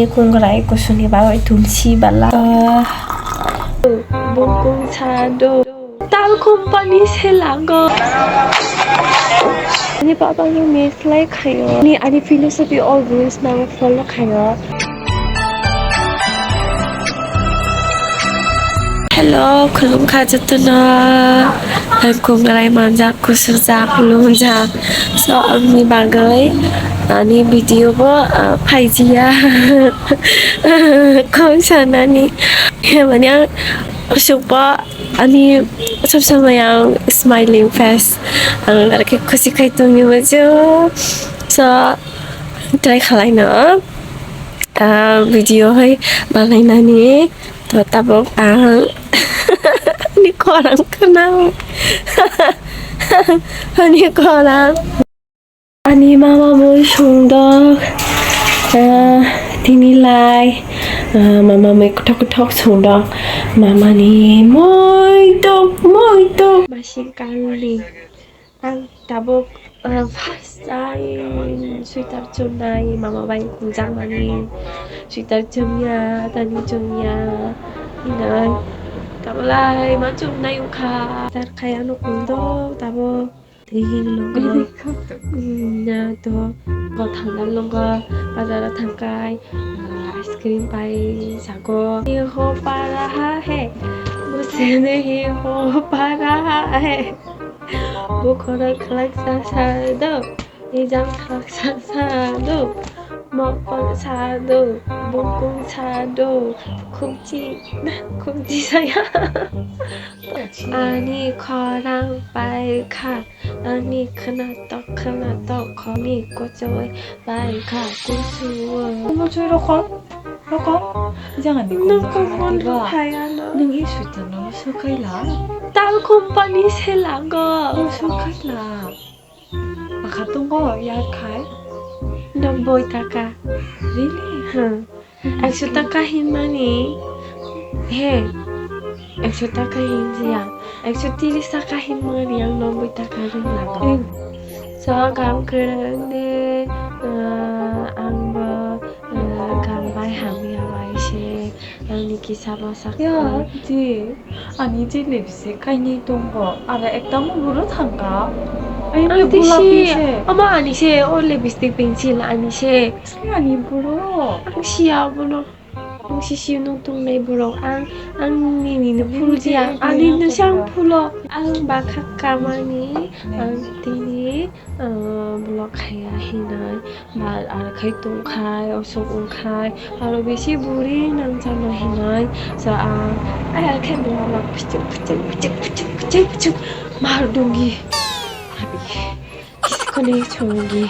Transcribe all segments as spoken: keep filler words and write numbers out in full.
Kungrai kusuni bagwi tulsi bala. Bukung sado. Tal company se lago. Ani baba no miss lai khayo. Ani, ani philosophy always nang follow khayo. Hello, khulumkha jotono. Ang kungrai manjak, kusujak, lumjak. So, angni bagwi ani video bo, ah, phaijiya. Kok sanani. Mane ang aswkbo ani sob somoi ang smiling face. Ang arokhe khusi khai tongwi muchung. So, try khlaino. Ah, video hai banainani. To tabuk ang ani khorang khna. Ani khorang. Ani mama mui sungdok. Ah, tini lai. Ah, mama mui kuthok kuthok sungdok. Mama ni moi dok, moi dok. Masing kali. Ang tabuk, ah, first time sweater chumnai, mama bai hwnjakmani sweater chumya, tani chumya hinwi. Tabulai ma chumnai wngkha. Sweater khai ano hwndok tabuk. Twi hinwi nukgo. Hmm, ya to. Bo thangna nukgo, bazaro thangkai, ah, ice cream pai sago. Ye ho pa raha hai, mujhe nahi ho pa raha hai. Bukhoro khlaksa sado, ejang khlaksa sado, mokol sado, bukung sado, khukchi, khukchi saya. Ani khorang pai kha, ani khwnatok khwnatok khorni kochoi pai kha kusu. Ano choi rokol, rokol. Jang ani nung kok mon rok hai ano. Nung i sweater no so kai la. Tal company se lago. So kai la. Akha tongo yar khai. Noboi taka. Really? Hmm. Ekso taka hinmani. He. Ekso taka hinjia. Ekso tiris taka hinmani ang noboi taka ring lago. Eh. So, gam kwrwng de, ah, ang bo, ah, gam bai hamya bai se. Ani kisa bwsa ya, kha. Di. Ani je lipstick kainwi tongo. Aro ekta mo buro thangka. Ai, ang mo tisi, gulapi se. Omo ani se, o lipstick pencil ani se. Ani buro. Ang siya bono. Ang sisi nung tongnai borok. Ang, ang nini no phuru jiya. Ani no sang phulo. Ang bakha kamani. Ang tini. Ah, vlog khaiya hinwi, ba, ar khai tongkhai, osok wngkhai, aro bisi buri nangjakno hinwi, so, ang, ai, ar khai vlog, vlog, pichuk, pichuk, mar dungi. Abi, kiskone chongi.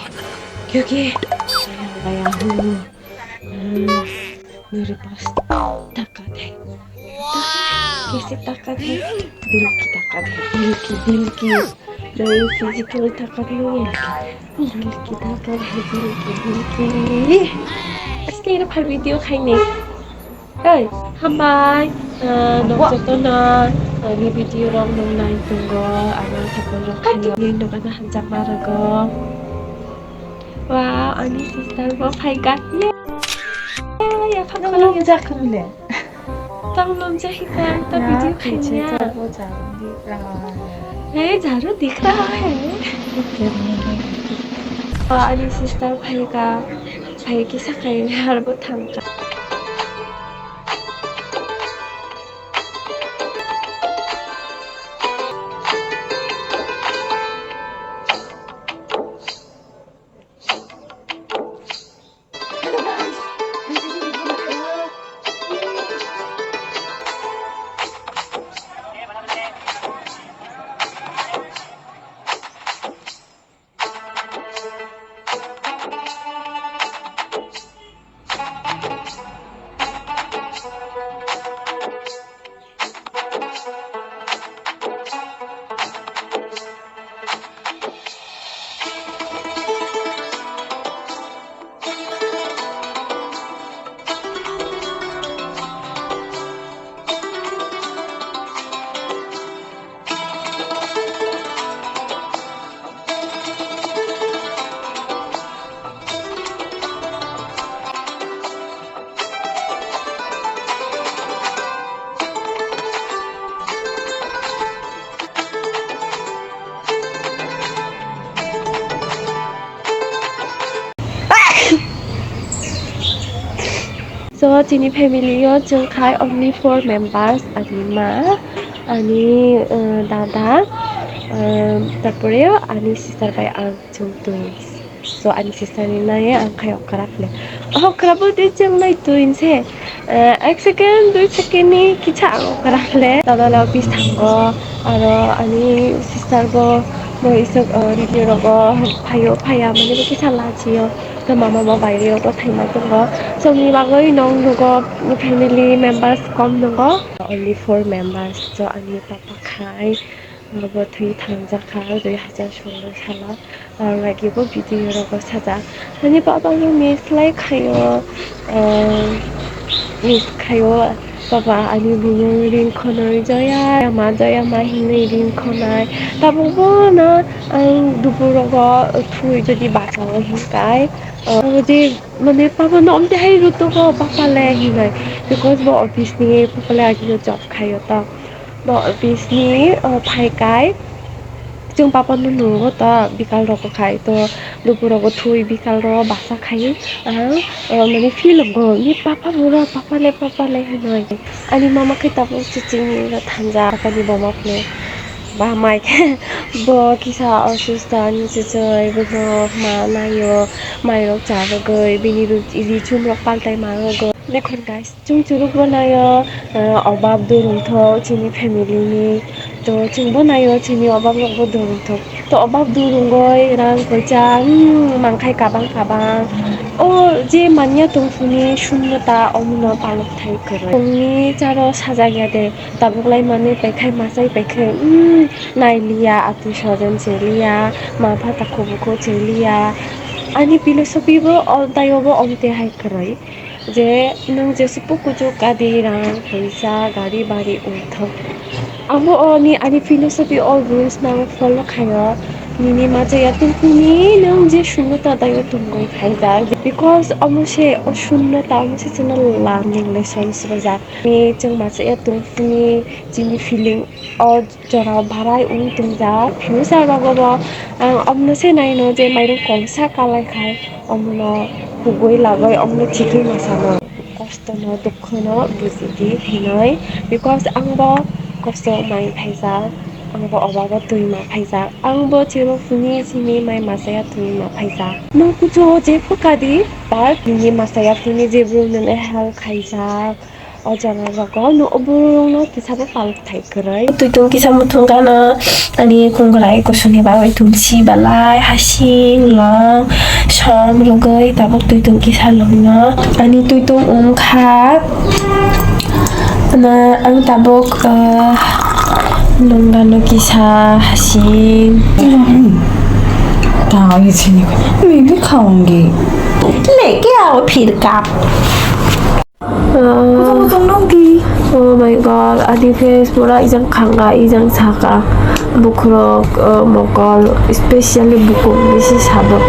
Kyoki, baya, baya, hmm. Hmm. Nuri pas taka de. Kisi taka de. Dilki taka de. Dilki, dilki. Nuri physical taka de. Dilki taka de. Dilki, dilki. Aske ira phai video khaini. Hey, hambai. Ah, nokjoto na. Ani video rok nong nai tongo. Ano thapon rok khaini. Nokana hamjakma rogo. Wow, ani sister bo phaikha. Yay! Yay, yapha khorang. Nung jak khorang le. Tang nung jak hika, ta video khaiya. Hey, jaru dikh raha hai. Wow, ani sister phaikha. Phaikhe sakai har bo thangkha. So, chini family o chwng khai only four members, ani ma, ani, uh, dada, um, tarpore ani sister bai ang chwng twins. So, ani sister ni nai ang khai okra le. Okra bo de chwng nai twins se. Uh, ek second, dui second ni kicha ang okra le. Dada le office thango, aro ani sister bo, bo isok, uh, review rogo phaio, phaiya mani bo kisa lachiyo. To mama bo baire rogo thaima tongo. So, ni bagwi nong nugo, family members kom tongo. Only four members. So, ani papa khai, bo thwi thangjak kha, dui hajar solo salo. Ang lagi bo video rogo sajak. Ani papa no miss lai khaio, ah, miss khaio. Papa, ani bumung ring khonoi Joya ma, Joya ma hinwi ring khonai. Tabuk bo no ang dubu rogo thwi jodi bachao hinkai. Ah, abo je mane papa no omte hai rutugo papa le hinai. Because bo office ni papa le agino job khaio to. Bo office ni, ah, phaikai. Chwng papa no nungo ta bikal rogo khai to, dubu rogo thwi bikal rogo basa khai ang, ah, mane feel go ni papa bura papa le papa le hinoi. Ani mama khe tabuk chiching ni ro thanja ani boma phone ba mai khe bo kisa osusta ani chichoi bo ma naio, mai rok cha rogoi bini ri chum rok paltai ma rogoi. Dekhon guys. Chwng churuk bo naio, eh, obab durung thok chini family ni. To chwng bo naio chini obab rok bo durung thok. To obab durung goi rang poisa, hmm, mangkhai kabang kabang. O je manya tongphuni shunno ta omono palok thai kwrwi. Tongni charo sajak ya de, tabuk lai manwi paikhai masai paikhai, hmm, nai liya, atwi swajan che liya, ma pha takhu bukhu che liya. Ani philosophy bo o taibo omte hai kwrwi. Je nwng jesupu kuchuk kadi rang, poisa, gari, bari wngthok. Abo o ni ani philosophy o rules no ang follow khaio. Nini machaya tongphuni nwng je shunno ta taio tongwi khaijak. Because omo se o shunno ta omo se chwngno love ni relationship rwjak. Ni chwng machaya tongphuni chini feeling o jorao barai wng tongjak. Future rogo bo ang omono se naino je mairum kongsa kalai khai omono hugui lagoi omono chikui masano. Kostono dukhono bujidi hinoi, because angbo kosto mai phaijak, angbo obabo twi ma phaijak, angbo chiro hwnwi simi mai masaya twi ma phaijak. Nwng kuchu je phukadi, but nini masaya twi ni je bwrwi nwng help khaijak. O jaga rogo no oborok no kisa bo palok thai kwrwi. Tuitung kisa muthung gana ani kongrai kusuni bagwi tulsi balai hasing long som rwgwi tabuk tuitung kisa longno ani tuitung wngkha. Na ang tabuk, ah, nung gano kisa hasing. Tao ni sini ko. Mimi khaungi. Leke ao phir kap. Ah. Kutung kutung nungdi. Oh my God, ani face pura ijang khanga, ijang saka. Bukhurok, ah, mokol, especially bukung bisi sabuk.